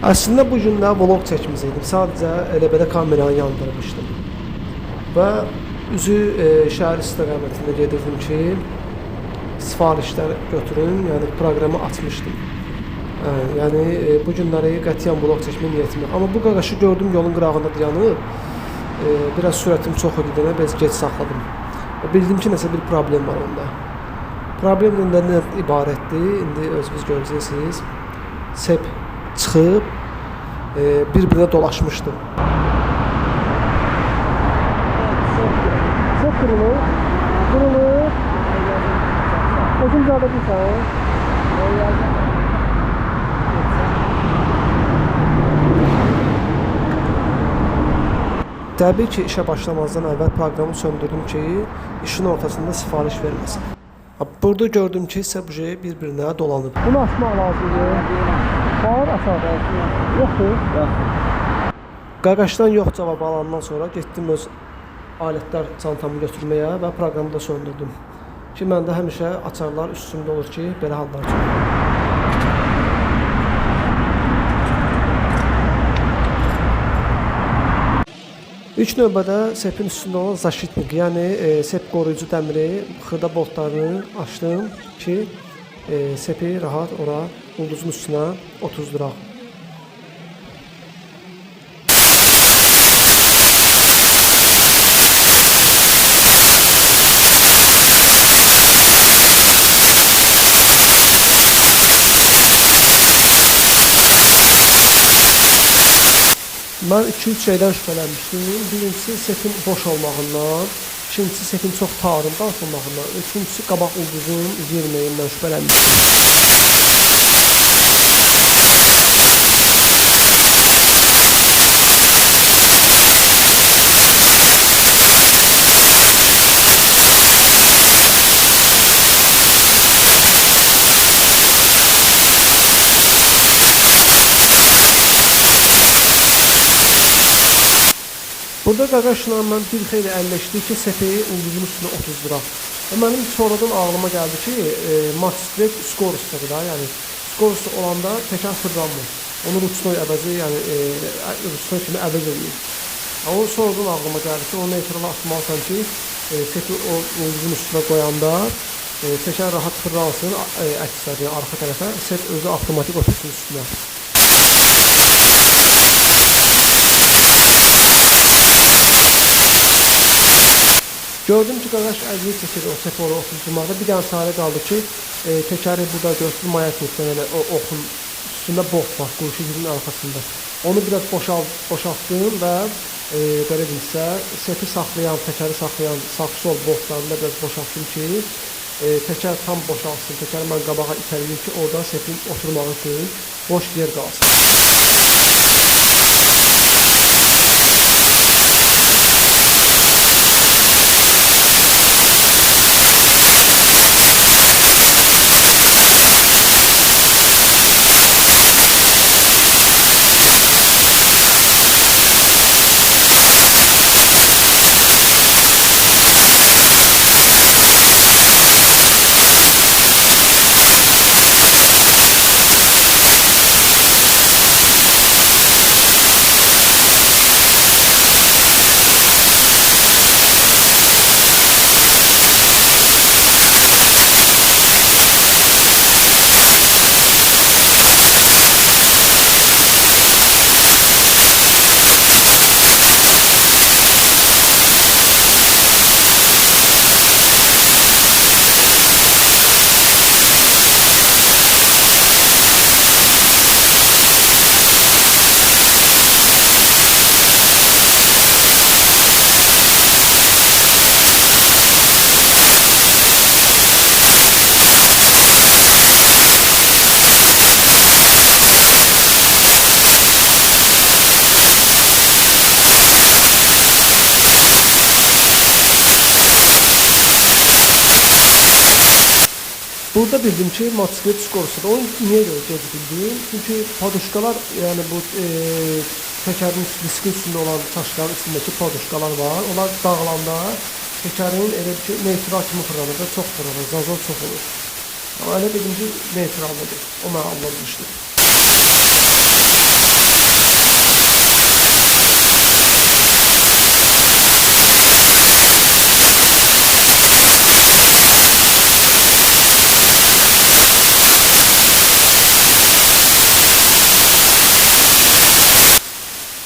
Əslində bu gün də vlog çəkməyəcəkdim. Sadəcə elə belə kameranı yandırmışdım. Və üzü şəhər istiqamətində gedirdim ki, sifarişlər götürüm, yəni proqramı açmışdım. Yəni bu günləri qətiyyən vlog çəkmək niyyətim yox. Amma bu qaqaşı gördüm yolun qırağında dayanıb. Biraz sürətim çox idi deyə biraz gec saxladım. Və bildim ki, nəsə bir problem var onda. Problem də nədən ibarətdir? İndi özünüz görəcəksiniz. Sep çıxıb bir-birinə dolaşmışdı. Sep qırılır. Qırılır. Özün düzəldə bilirsən? Təbii ki, işə başlamazdan əvvəl proqramı söndürdüm ki, işin ortasında sifariş verməsin. Burada gördüm ki, sebuje bir-birinə dolanıb. Bunu açmaq lazımdır. Var açar. Yoxdur. Yox. Qaqaşdan yox cavabı alandan sonra getdim öz alətlər çantamı götürməyə və proqramı da söndürdüm. Ki, məndə həmişə açarlar üstümdə olur ki, belə hallar üçün. İlk növbədə sepin üstündə olan zaşitnik, yəni sep qoruyucu dəmiri, xırda boltlarını açdım ki, sepi rahat ora ulduzun üstünə otuzduraq. Mən 2-3 şeydən şübhələnmişdim. Birincisi sepin boş olmağından, ikincisi sepin çox tarım dartılmağından, üçüncüsü qabaq ulduzun yeriməyindən şübhələnmişdim. Burada qaqaşla mən bir xeyli əlləşdik ki, sepi ulduzun üstünə otuzduraq. Və mənim sonradan ağlıma gəldi ki, motosiklet skorosdadır da, yəni skorosda olanda təkər fırlanmır. Onu ruçnoy əvəzi, yəni ruçnoy kimi əvəz eləyir. O sonradan ağlıma gəldi ki, onu neytrala atmalısan ki, sepi o ulduzun üstünə qoyanda təkər rahat fırlansın, əks tərəfə, yəni arxa tərəfə, sep özü avtomatik otursun üstünə. Gördüm ki, qaqaş əziyyət çəkir o sepi ora otuzdurmaqda. Bir dənə çarə qaldı ki, təkəri burada görsün, mayatnikdən elə o oxun üstündə bolt var, qurşun arxasında. Onu biraz boşaltdım və belə deyim sizə, sepi saxlayan, təkəri saxlayan sağ-sol boltlarını da biraz boşaltdım ki, təkər tam boşalsın, təkəri mən qabağa itəliyim ki, oradan sepin oturmaq üçün boş yer qalsın. Burada bildim ki, motosiklet skorsudur. Onu niyə görə gec bildim? Çünki poduşkalar, yəni bu təkərin diskin üstündə olan çaşkanın üstündəki poduşkalar var. Onlar dağılanda təkərin elə bir ki, neytral kimi fırlanır və çox fırlanır, zazor çox olur. Amma elə bildim ki, neytrallıdır. O mənə anlatmışdı.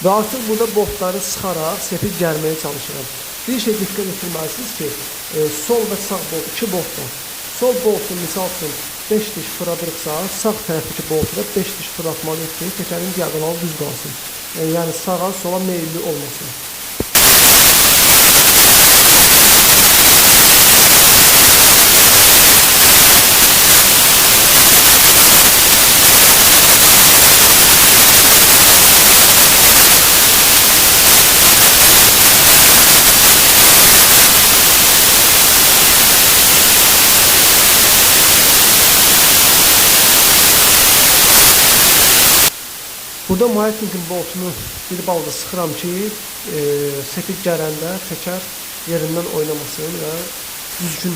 Və artıq burada boltları sıxaraq sepi gərməyə çalışıram. Bir şey diqqət etdirməlisiniz ki, sol və sağ bolt, iki bolt var. Sol boltu misal üçün 5 diş fırladırıqsa, sağ tərəfdəki boltu da 5 diş fırlatmalıyıq ki, təkərin diaqonalı düz qalsın. Yəni sağa, sola meyilli olmasın. Burada maятnikin boltunu bir balda sıxıram ki, sepi gərəndə təkər yerindən oynamasın və düzgün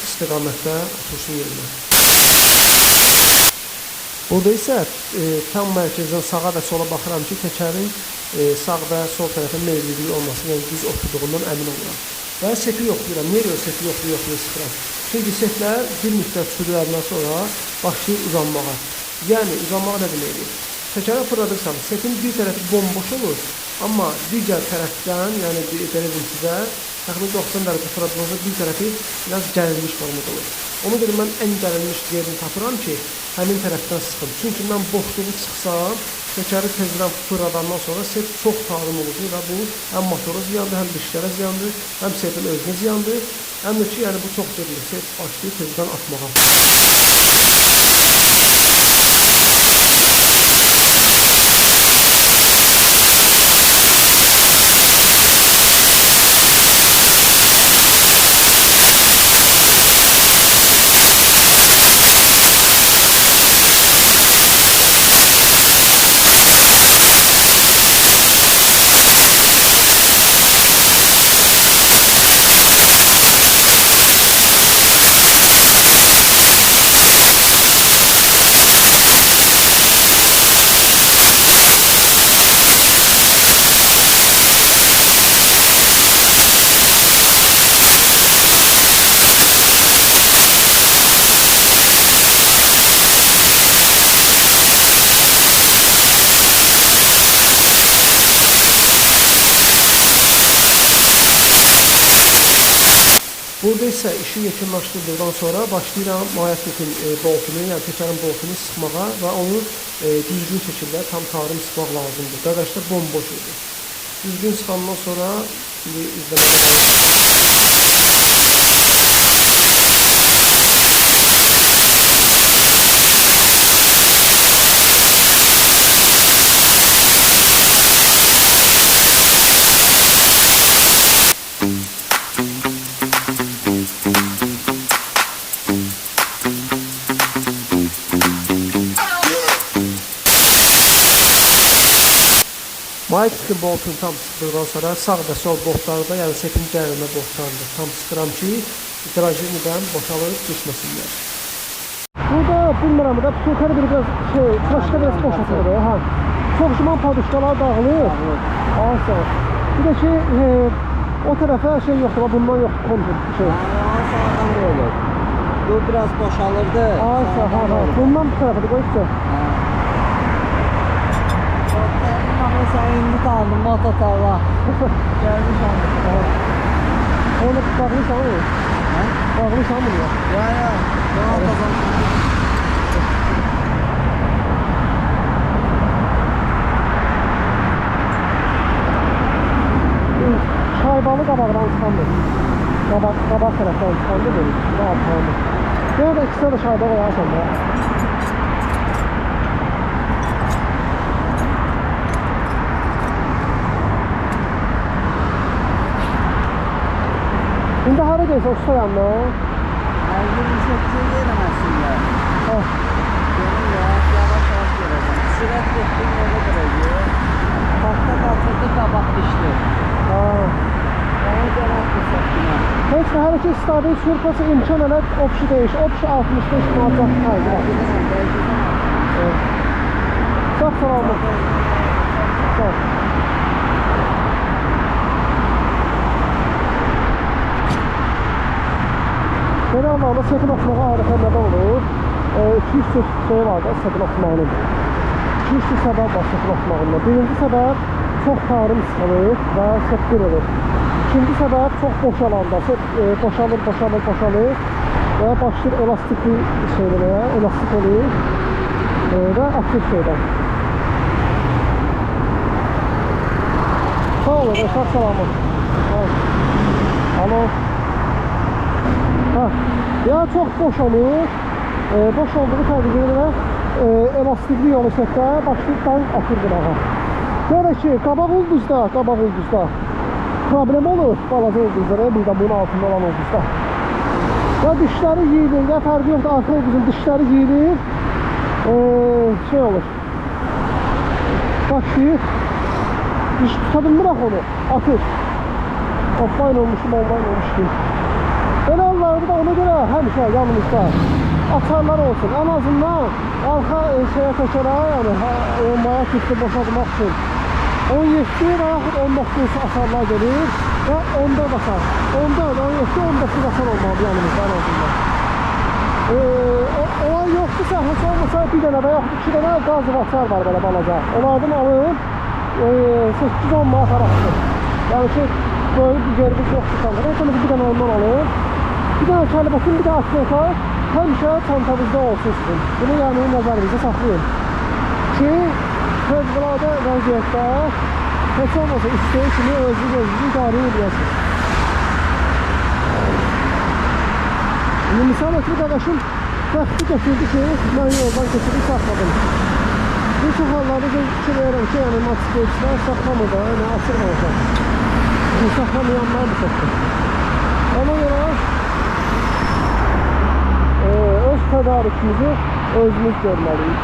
istiqamətdə otursun yerinə. Burada isə tam mərkəzdən sağa və sola baxıram ki, təkərin sağ və sol tərəfə meyilliliyi olmasın, yəni düz oturduğundan əmin oluram. Və sepi yoxlayıram. Niyə görə sepi yoxlayır sıxıram? Çünki seplər bir müddət sürülərindən sonra başlayır uzanmağa. Yəni uzanmağa nə deməkdir? Təkərə fırladırsam, sepin bir tərəfi bomboş olur, amma digər tərəfdən, yəni belə deyim sizə, təxminən 90 dərəcə fırladıqdan bir tərəfi biraz gərilmiş formada olur. Ona görə mən ən gərilmiş yerini tapıram ki, həmin tərəfdən sıxım. Çünki mən boşluğu çıxsam, təkəri tezdən fırladandan sonra sep çox tarım olacaq və bu həm motora ziyandır, həm dişlərə ziyandır, həm sepin özünə ziyandır, həm də ki, yəni bu çox gedir, sep başlayır tezdən atmağa. Burada isə işi yekunlaşdırdıqdan sonra başlayıram maятnikin boltunu, yəni təkərin boltunu sıxmağa və onu düzgün şəkildə tam tarım sıxmaq lazımdır. Qaqaşda bomboş idi. Düzgün sıxandan sonra indi izləmədə qalır. Maятnikin boltunu tam sıxdıqdan sonra sağ və sol boltları da, yəni sepin gərilmə boltlarını da tam sıxıram ki, drajinidən boşalıb düşməsinlər. Burada bilmirəm da, putulkarı biraz şey, çaşka biraz boş atılır, hə. Çox şiman paduşkalar dağılır. Ay sağ ol. Bir də ki, o tərəfə şey yoxdur, bundan yoxdur, kontur şey. Sağdan da olur. Bu biraz boşalırdı. Ay sağ ol, hə, bundan bu tərəfə də qoyubsa. Sen indi tanıdım, mototala. Gelmişəm. Onu bağlıysan mı? Hə? Bağlıysan mı? Ya, ya. Ben atacağım. Şaybalı qabaqdan çıxandır. Qabaq tərəfdən çıxandır böyle. Arxandır. Böyle də ikisinə də şayba qoyarsan da. İndi hara deyirsən, usta yanına? 28-ə gedirəm əslində. Görün ya, yavaş yavaş gələcəm. Sürət getdiyim yolda duracaq. Taxta qaçırdı, qabaq dişdi. Ona görə atmışaq. Heç nə, hələ ki stabil sürpası imkan elə opşu deyiş. Opşu 65 manat faizi var. Çox sağ olun. Sağ ol. Belə anlamda sepin atmağa adətən nədən olur? 2-3 cür şey var da sepin atmağının. 2-3 cür səbəb var sepin atmağında. Birinci səbəb Çox tarım sıxılır və çox qırılır. İkinci səbəb çox boşalanda, boşalır, boşalır, boşalır və başlayır elastikli şey eləməyə, elastik olur və atır şeydən. Sağ olun, sağ salamat. Alo. Ya çox boş olur, boş olduğu təqdirdə elastikli yolu sətdə başlayıb dan atır qırağa. Görə ki, qabaq ulduzda problem olur, balaca ulduzlara, bir də bunun altında olan ulduzda. Ya dişləri yeyilir, ya fərqi yoxdur, arxa ulduzun dişləri yeyilir, şey olur, başlayır, diş tuta bilmir axı onu, atır. Offline olmuşum, online olmuşum. Belə hallarda da ona görə həmişə yanımızda açarlar olsun. Ən azından arxa şeyə təkərə, yəni maya kütlü boşaltmaq üçün 17 və yaxud 19 açarlar gedir və 14 açar. 14, 17, 19 açar olmalıdır yanımızda ən azından. Olan yoxdursa, heç olmasa bir dənə və yaxud 2 dənə qaz açar var belə balaca. Onlardan alın, 8-10 manat arasıdır. Yəni ki, böyük bir yerimiz yoxdur çantada. Heç olmasa bir dənə ondan alın. Bir dənə kəlbətin, bir də atmota həmişə çantanızda olsun sizin. Bunu yəni nəzərinizdə saxlayın ki, fövqəladə vəziyyətdə heç olmasa istəyi kimi özünüz idarə edəsiniz. İndi misal ötürü qardaşım bəxti gətirdi ki, mən yoldan keçirib saxladım. Bir çox hallarda fikir verirəm ki, yəni motosikletçilər saxlamır da, yəni açır qalacaq. Saxlamayanlar da çoxdur. Ona görə öz tədarükümüzü özümüz görməliyik.